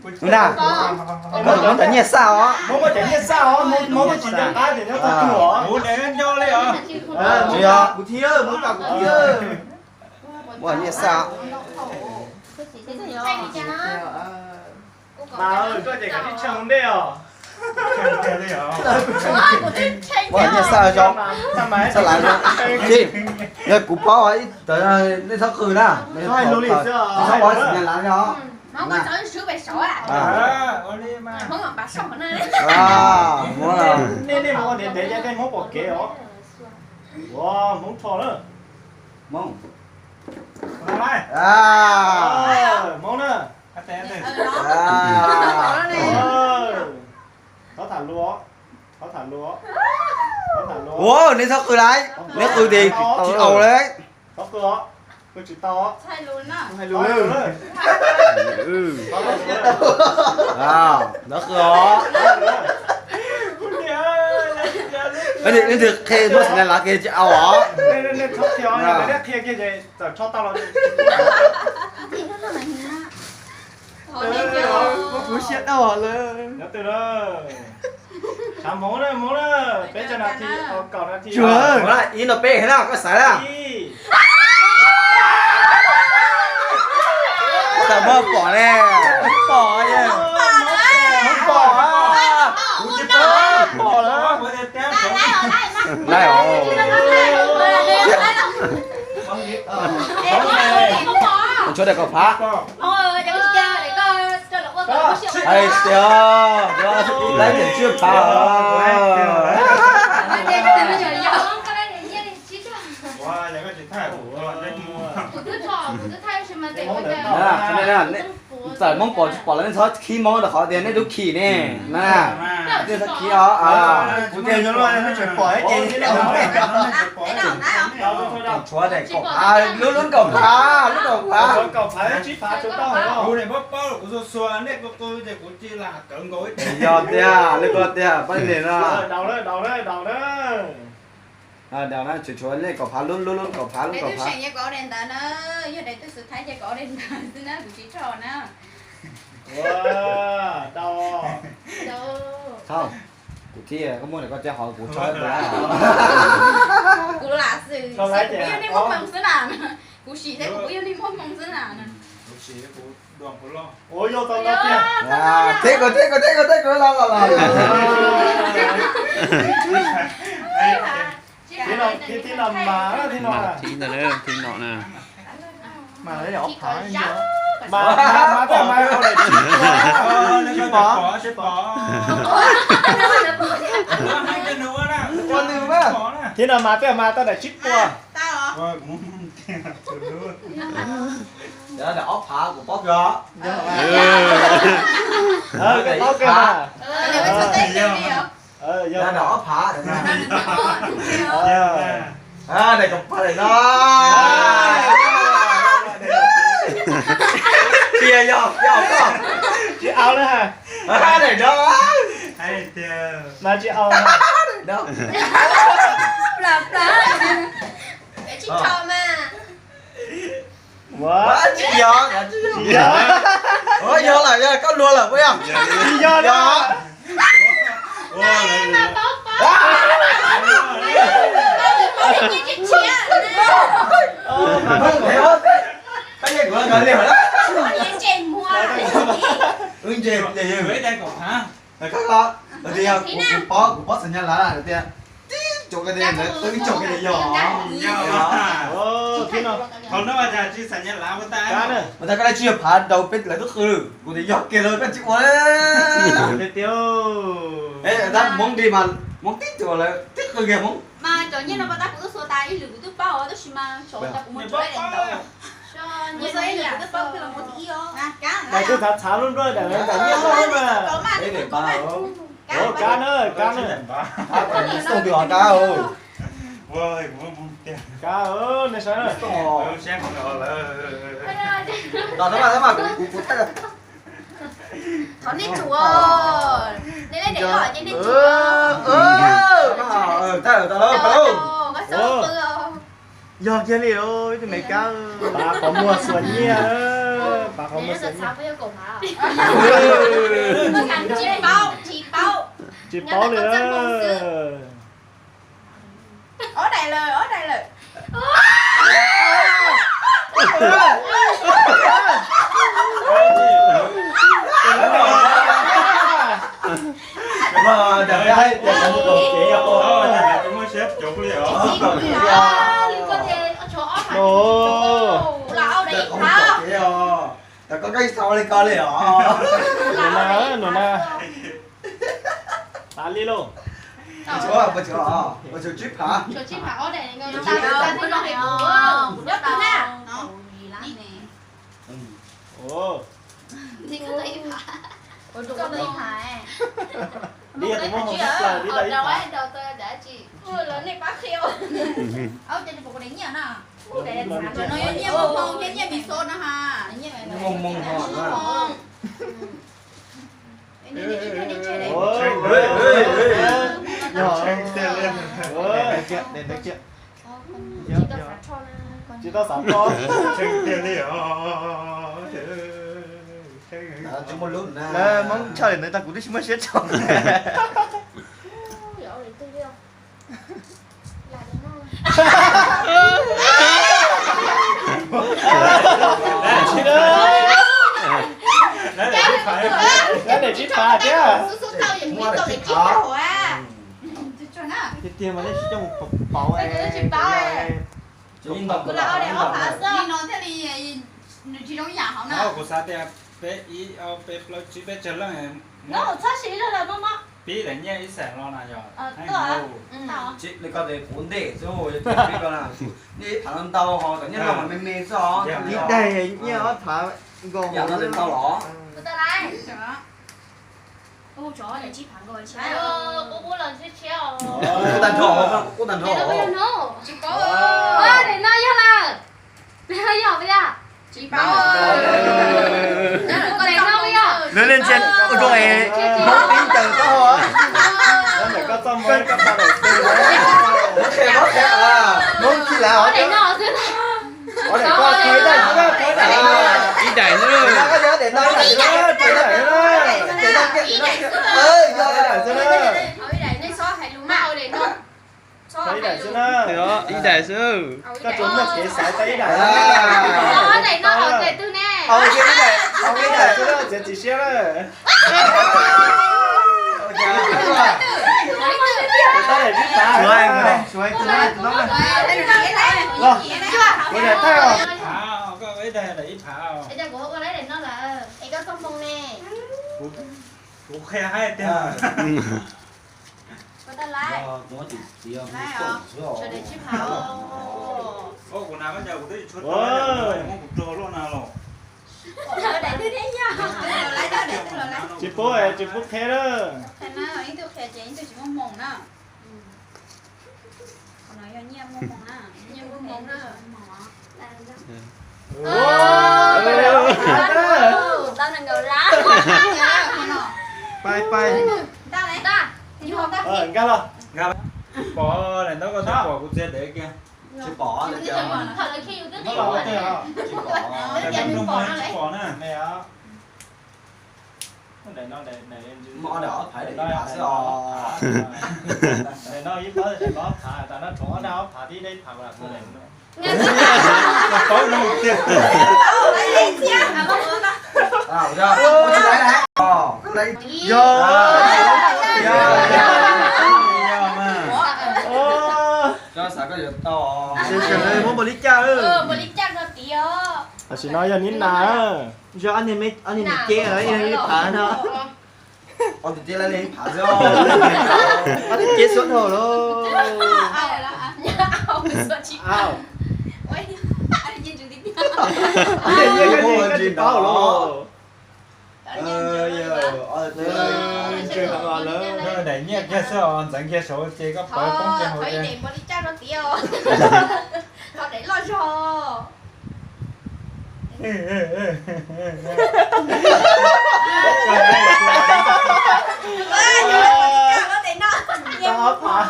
Ua na, koj muab cov nyiaj xaj os. Muab cov nyiaj xaj os, muab tsis nco qab ces nyob txog tu os. Tsis yog, kuv thiab, muab kom kuv thiab. Muab nyiaj xaj. Mas koj ces kav tsij tshee ntej os. Muab nyiaj xaj zoo, xaj lav zoo. Yog kuv paub ib tawv nej txhob qw na, txhob ua xim nyas lav os. Nej mus ua ntev ntev ces nej Hmoob pom kev os. Ua Hmoob rho na. Hmoob. Hmoob na. Thov tham lus, thov tham lus, thov tham lus. Ua, nej txhob qw lawm, nej qw ces tsis au lawm. Txhob qw os, qw tsis tau. Txhob qw os. Nej twb qhia muab xim nyas lav kiag tsis au os. Txawm rho tau los kuv siab tau lawm. Tshav Hmoob na, Hmoob na, peb caug nas this, kaum nas this. Ib no peb na, koj xaiv na. Koj tau muab pom ne, pom ne, pom, pom lawm. Laij os. Tshuav daim kaum phav. Hais tias laib tias tsib phav. Txawm Hmoob pom tsis pom los nej txhob khib Hmoob rau qhov tias nej lub khim ne na. Nej txhob khib os. Kuv tias yuav luag nej tseem pom ces tshuav daim kaum phav, lub lub kaum phav, lub kaum phav. Kuv paub paub kuv xuas xuas nej qw qw ces kuv cia li kawg nkaus ib. Yog tiag, lwm koj tiag pab ne no. Daus na, daus na, daus na. Daus na, tseem tshuav nej kaum phav, lub lub lub kaum phav, lub kaum phav. Seem yog kaum daim ntawd na, yog daim twg xwm thaib ces kaum daim ntawd xwb na, kuv tsis rho na. Thaum kuv thiaj koj muaj koj caj hov kuv tso. Kuv lam xwm, kuv yog nej muaj hmoo xwb na. Kuv sim thiab kuv yog nej muaj hmoo xwb na. Thiab kuv, thiab kuv, thiab kuv, thiab kuv los los. Thib no mas, thib no, thib no na. Mas mas mas mas, tsis pom, tsis pom. Thib no mas twb mas tau daim tsib puas. Ob phav kuv paub kawg. Paub kawg mas. Yog daim ob phav. Daim kaum phav daim no. Tsis yog, yog koj. Tsis au na. Daim no. Mas tsis au. Daim no. Tsis yog, tsis yog. Yog lawm, yog koj luag lawm puas yog? Tsis yog. Wb ntse, kuv paub, kuv paub xav nyab lav tias tib co koj tias ntawd twb co koj tias yog. Mas tas koj lab tsis yog phav rau peb lawv twb qw, kuv tias yog kiag lawm koj tsis ua. Tab Hmoob di mas Hmoob tib tug lawv twb qw kiag Hmoob. Mas cov nyiaj no pas tab kuv twb xuas tas ib lwm kuv twb paub tab sis mas tsov tas kuv muab tsuav ib daim ntawd. Kuv xuas ib lwm kuv twb paub kuv los muab thib ib os. Daim twg txhav txhav lub nruab daim nyiaj loj na. Kab na, kab na. Xoo twg ho kab os. Kab, nej saib na. Thov nej tsuav, nej lub daim loj ces nej tsuav. Yog kiag li ib tug me kab, pov muag xuas nyiaj. Tsis paub, tsis paub. Tsis paub li. Ob daim lawm, ob daim lawm. Nus na, nus na. Tav li lauj. Tshuav, tshuav, tshuav tsib phav. Li tus muab hau sab plaws li tau ib phav. Nyiaj muaj hmoo thiab nyiaj Minnesota na ha. Nyiaj muaj hmoo. Tsis tau xav tso. Lawv Hmoob tshaj li ntawd tag kuv twb tsis muaj siab tso. Tiag tiag mas nej tsis coj mus pauv, kuv xav tias peb ib ob peb plaub tsib peb tsawg leej, pib daim nyiaj ib xees los na yog. Nej ib phav no ntau ho tam nyiaj no mas me me xwb os. Ib daim nyiaj ob phav nkaus no ntau los. Kuv tag nrho, kuv tag nrho. Daim no yog lawm. Yog, yog. Lawv leej ntsia ua rau es Hmoob tib ncaws taub hau. Hmoob tsis lav os. Ib daim xwb na. Ib daim xwb. Koj tsuas muaj kev xaiv tau ib daim. Ib daim xwb na, txiav txim siab lawm. Kuv daim thaij os. Kuv qhia hais tiag. Kuv na, koj cas kuv twb tsis tshua tau, muab kuv rau luaj na los. Tsis pub, tsis pub qhia lawm. Pais, pais. Nkag los. Pom daim ntaub koj twb pom kuv txiav dev kiag. Tsis pom, tsis pom na. Daim no ib phav, daim no ob phav, tas no tshuav ob dab ob phav tib dab phav. Yog, yog, yog. Koj xav koj yuav tau. Muab npaum li cas? Tam sim no yog nib nas. Yog ob niag me, ob niag me cev, ib phav no. Ob tug cev lawv li ib phav xwb. Ob tug cev suav dhau lawm. Daim nyiaj kiag xwb os, ntxeev kiag saud ces koj pawv poob kiag hauv ces. Tau ob phav.